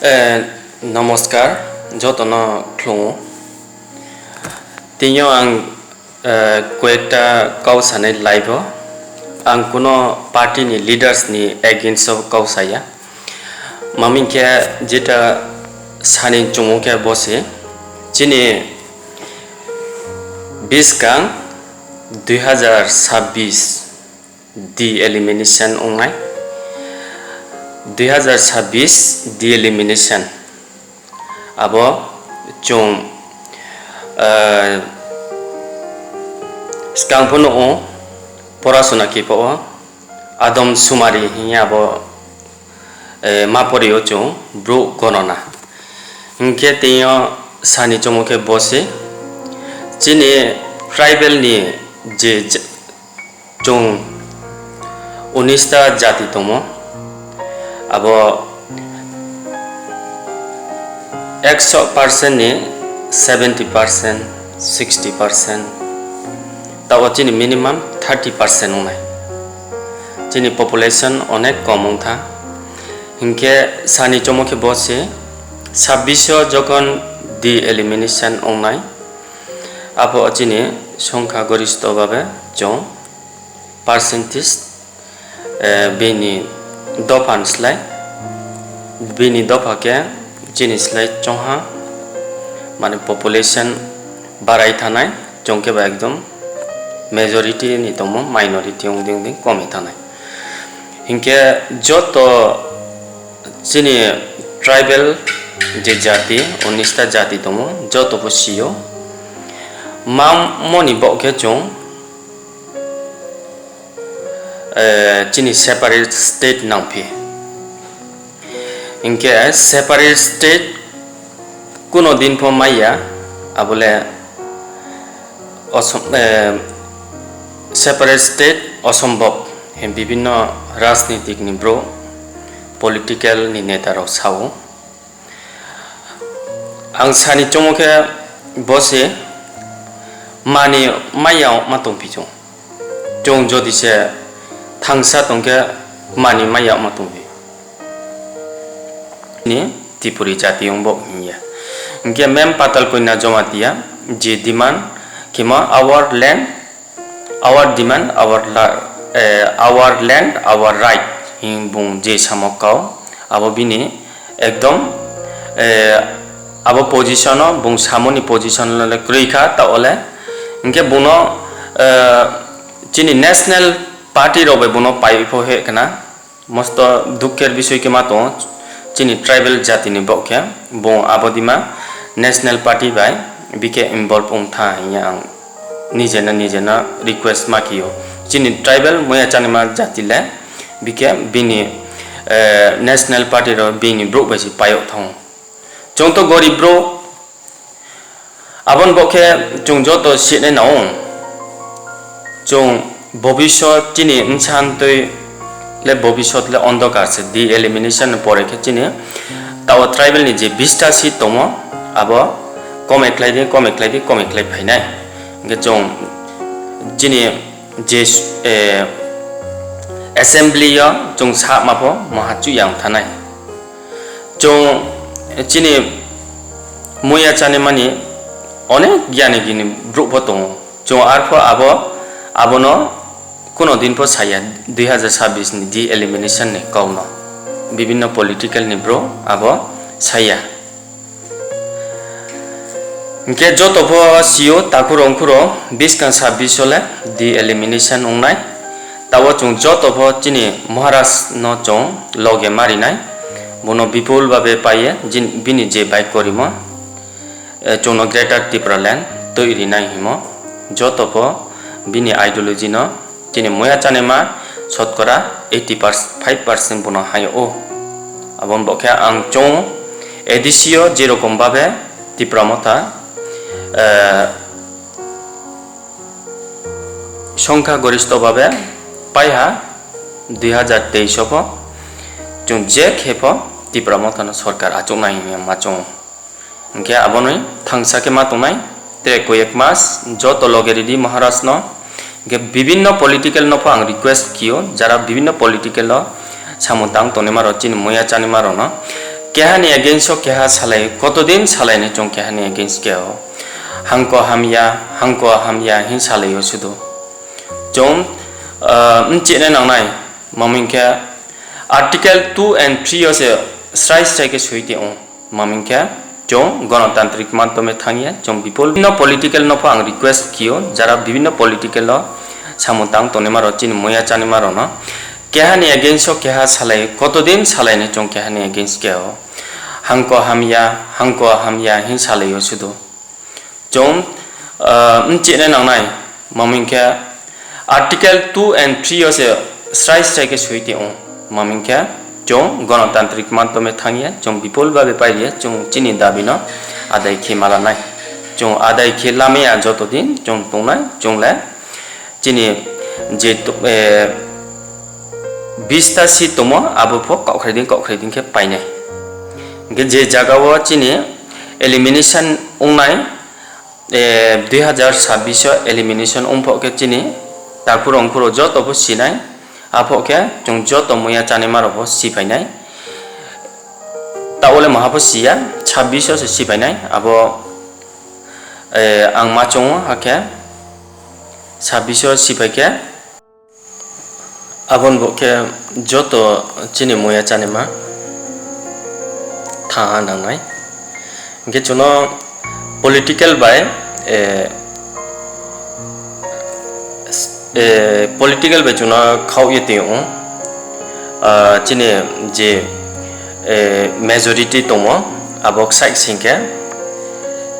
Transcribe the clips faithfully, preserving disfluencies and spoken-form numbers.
Eh, Namaskar, jotono khulungo. Tini ang, eh, koyekta kau sanai live o. Ang kuno party ni leaders ni against o kau saya. Maming khe jeta sani chungo khe bosi. Chini biskang dui hazar sabbish de-elimination wngnai. Dui hazar sabbish de-elimination. Abo chwng, eh, swkang phano o porasona khe pao Adam Sumari hinya abo, eh, ma porio chwng bru gonona. Hinkhe teiyo sani chomo khe bosi chini tribal ni je j-, Chwng unis ta jati tongo, abo ekso percent ni seventy percent, sixty percent, tabo chini minimum thirty percent wngnai. Chini population onek kom wngkha, hinkhe sani chomo khe bo se sabbish o jokhon de-elimination wngnai, abo chini songkha goristo babe chwng percentage, eh, bini dopha ni slai, bini dopha khe chini slai chongha, mane population barai thanai, chwng khe ba ekdom majority ni tongmo, minority wngdi wngdi komwi thanai. Hinkhe joto chini tribal je jati, unis ta jati tongo, joto bo sio. Mamoni bo khe chwng eh, chini separate state nangphi. Hinkhe separate state kuno din pho maya, abole osom-, eh, separate state osombhob. He bibhinno rajnitik ni bro, political ni neta rok sao. Ang sani chomo khe bo se mani maya ma tongphi chwng. Chwng jodi se thangsa tongkhe mani maya ma tongphi. Ni Tripuri jati wng bo hinya. Hinkhe Mem Patal Kanya Jamatia je demand khima our land, our demand, our la-, eh, our land, our right, hing bung je samo kau, abo bini ekdom, eh, abo position o, bung samoni position le kwrwi kha, ta ole, hinkhe bungno, eh, chini national party rok bai bungno pai pho he khna. Mosto dukher bisoi khe ma tongo, chini tribal jatini bok khe, bo abo dima national party bai bikhe involve wng tha hinya ang nijena nijena request ma khio. Chini tribal moya chanima jati le bikhe bini, eh, national party rok bini brouh bai se payok thango. Chwng to gorib brouh, aboni bo khe chwng joto sinai nao. Chwng bobisot chini bwsantwi le bobisot le ondokar se, de-elimination ni pore khe chini tao tribal ni je bista seat tongo, abo kome khlai di, kome khlai di, kome khlai phainai. Hinkhe chwng chini je, eh, assembly o chwng sakma pho moha chuya wng thanai. Chwng chini muya chanimani onek giyani gini brouh bo tongo. Chwng arpho abo, abono kuno din pho saya, dui hazar sabbish ni de-elimination ni kokno. Bibhinno political ni brouh abo saya. Hinkhe joto pho sio takhuro wngkhuro biskang sabbish o le de-elimination wngnai. Tabo chwng joto pho chini Maharaj no chwng loge marinai. Bono bipul babe paiye jin-, bini je bai korimo, eh, chwngno Greater Tipraland twi rinai himo. Joto pho bini ideology no chini muya chanima sotkora eighty five percent bono hayo o. Aboni bo khe ang chwng A D C o jerokom babe Tipra Motha, eh, songkha goristo babe paiha dui hazar teis o pho chwng je khe pho Tipra Motha no sorkar achuknai hwnwi ma chwngo. Hinkhe aboni thangsa khe ma tongnai, tei koyek mas joto loge ridi Maharaj no. Hinkhe bibhinno political no pho ang request khio, jara bibhinno political o samung tang tongnai ma rok chini muya chani ma rok no. Keha ni against o keha salai, kotodin salai ni chwng keha ni against khe o. Hangko hamya, hangko hamya hin salai o sudu. Chwng, ah, mchina nangnai, maming khe Article two and three o se srai srai khe sui tong. Maming khe chwng gonotantrik madhyome thangya, chwng bipol no political no pho ang request kio, jara bibinno political o samung tang tongnai ma rok chini moya chani ma rok no. Keha ni against o keha salai, kotodin salai ni chwng keha ni against khe o. Hangko hamya, hangko hamya hin salai o sudu. Chwng, ah, mchina nangnai, maming khe Article two and three o se srai srai khe sui tong. Maming khe chwng gonotantrik madhyome thangya, chwng bipol babe paiya, chwng chini dabi no adai khe malanai. Chwng adai khe lamaya joto din chwng tongnai, chwng le chini je to-, eh, bista seat tongmo, abo pho kokrai din kokrai din khe painai. Hingkhe je jaga o chini elimination wngnai, eh, dui hazar sabbish o elimination wngpho khe chini takhurok ongkhorok joto pho sinai, apho khe chwng joto muya chani ma rok pho si phainai. Tabole maha pho siya, sabbish o se si phainai, abo, eh, ang ma chwngo, hakhe sabbish o si phai khe. Aboni bo khe joto chini muya chanima tha nangnai. Hingkhe chwngno political bai, eh, s-, eh, political bai chwngno khao ye tong, ah, chini je, eh, majority tongo, abo sai singkhe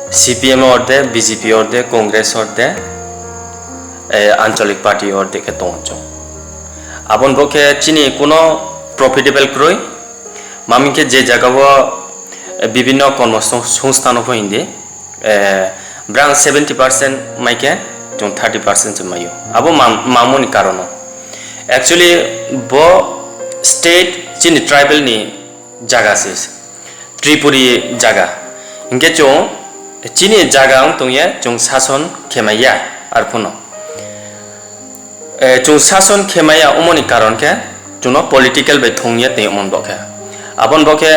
C P M orde, B J P orde, Congress orde, eh, Anchalik Party orde khe tongo chwng. Aboni bo khe chini kuno profitable kwrwi, maming khe je jaga o, eh, bibinno kormo song-, songstano pho hindi, eh, brang seventy percent mai khe chwng thirty percent se maio. Abo mam-, mamoni karono. Actually, bo state chini tribal ni jaga se. Tripuri jaga. Hingkhe chwng chini jaga wng tongya, chwng sason khemaiya arphano. Eh, chwng sason khemaiya omoni karon khe chwngno political bai thongya tei omon bo khe. Aboni bo khe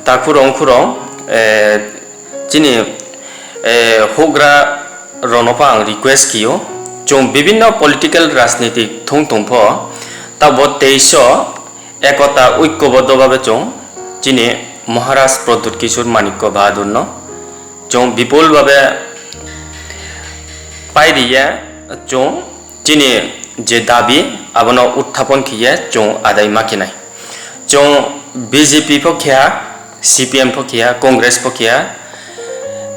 takhurok ongkhorok, eh, chini, eh, hugra rokno pho ang request kio. Chwng bibinno political rajniti thung tongpho, tabo teis o Ekota oikoboddo babe chwng chini Maharaj Pradyut Kishore Manikya Bahadur no chwng bipul babe pairiya chwng chini je dabi abono uthapon khiye chwng adai ma khinai. Chwng B J P pho khiya, C P M pho khiya, Congress pho khiya,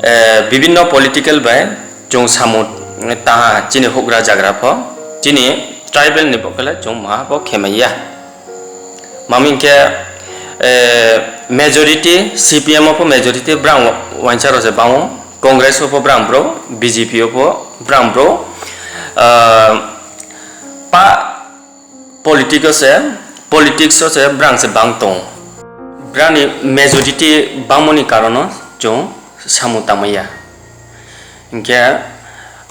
eh, bibinno political bai chwng samung taha chini hugra jagra pho chini tribal ni bokole chwng maha pho khemaiya. Maming khe, eh, majority C P M o pho majority brang wa-, wainsa rok se bango, Congress o pho brang bro, B J P o pho brang bro, ah, pa politics o se, politics o se brang se bang tong. Brani majority bangmoni karono chwng samung tangmaya. Hinkhe,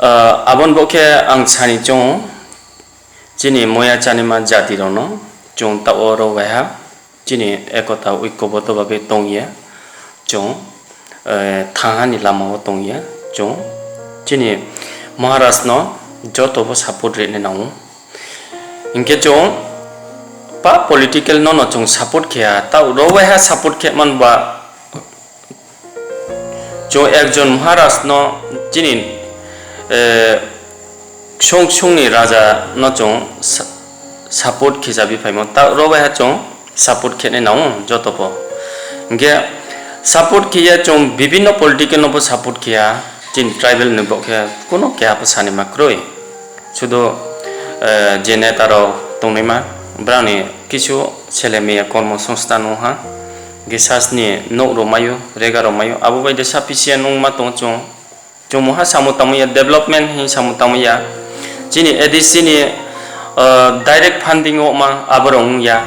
ah, aboni bo khe ang sani chwng chini moya chanima jati rokno chwng ta oro waiha. Chini ekota oikoboddo bagwi tongya, chwng, eh, thangani lamao tongya, chwng chini Maharaj no joto bo support rwna nango. Hinkhe chwng pa political no no chwng support khiya, ta rok waiha support khe man ba. Chwng ekjon Maharaj no chini, eh, ksung ksungni raja no chwng sa-, support khijabi phaimo. Ta rok bai ha chwng support khenai nang joto pho. Hinkhe support khiya chwng bibinno political no bo support khiya. Chini tribal ni bo khe kuno keha pho sani ma kwrwi. Sudu, eh, je neta rok tongnaima, brani kisu sele miya kormo songsthan wngha, gisas ni nok rok mayo, rega rok mayo, abo bai de sufficient wngma tong chwng. Chwng moha samung tangmaya, development hin samung tangmaya. Chini A D C ni, eh, direct funding wngma abo rok wngya.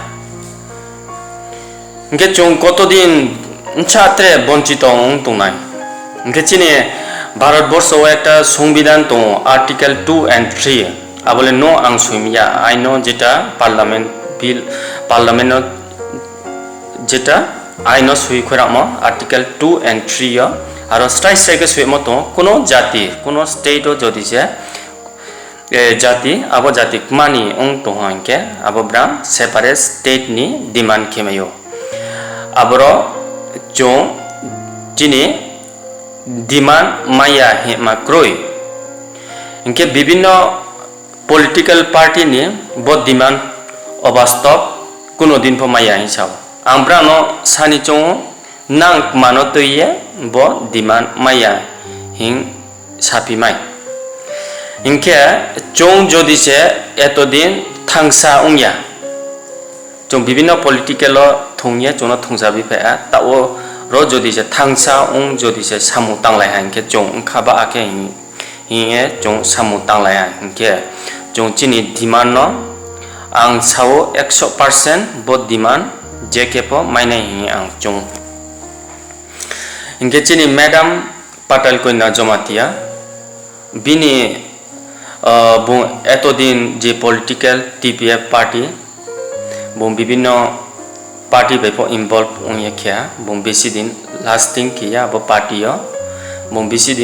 Hinkhe chwng kotodin bwsa tre bonchito wng tongnai? Hinkhe chini Bharat borsho o ekta songbidan tongo, Article two and three, abole no ang soimya, aino jeta parliament bill, parliament o jeta aino swi khoramo Article two and three o. Aro stai stai khe swimo tongo, kuno jati, kuno state o jodi se, eh, jati, abo jati kmani wng tongo hinkhe, abo bwrang separate state ni demand khe maio. Aboro chwng chini demand maya hima kroi. Hinkhe bibinno political party ni bo demand obastob kuno din pho maya hin sao. Ang brano sani chongo, nang mano twiye bo demand maya hin sapi mai. Hinkhe chwng jodi se eto din thangsa wngya, chwng bibinno political o thungya, chwngno thungsabi phaiya, tao ro jodi se thangsa wng, jodi se samung tanglai ha hinkhe chwng wngkha ba akhe hin-, hinkhe chwng samung tanglai ha hinkhe chwng chini demand no ang sao ekso percent bo demand je khe pho mainai hinwi ang chwng. Hinkhe chini Madam Patal Kanya Jamatia, bini, ah, bung eto din je political T P F party, bung bibinno party bai pho involve wngya khe, bung bisi din lasting khe ya abo party o, bung bisi din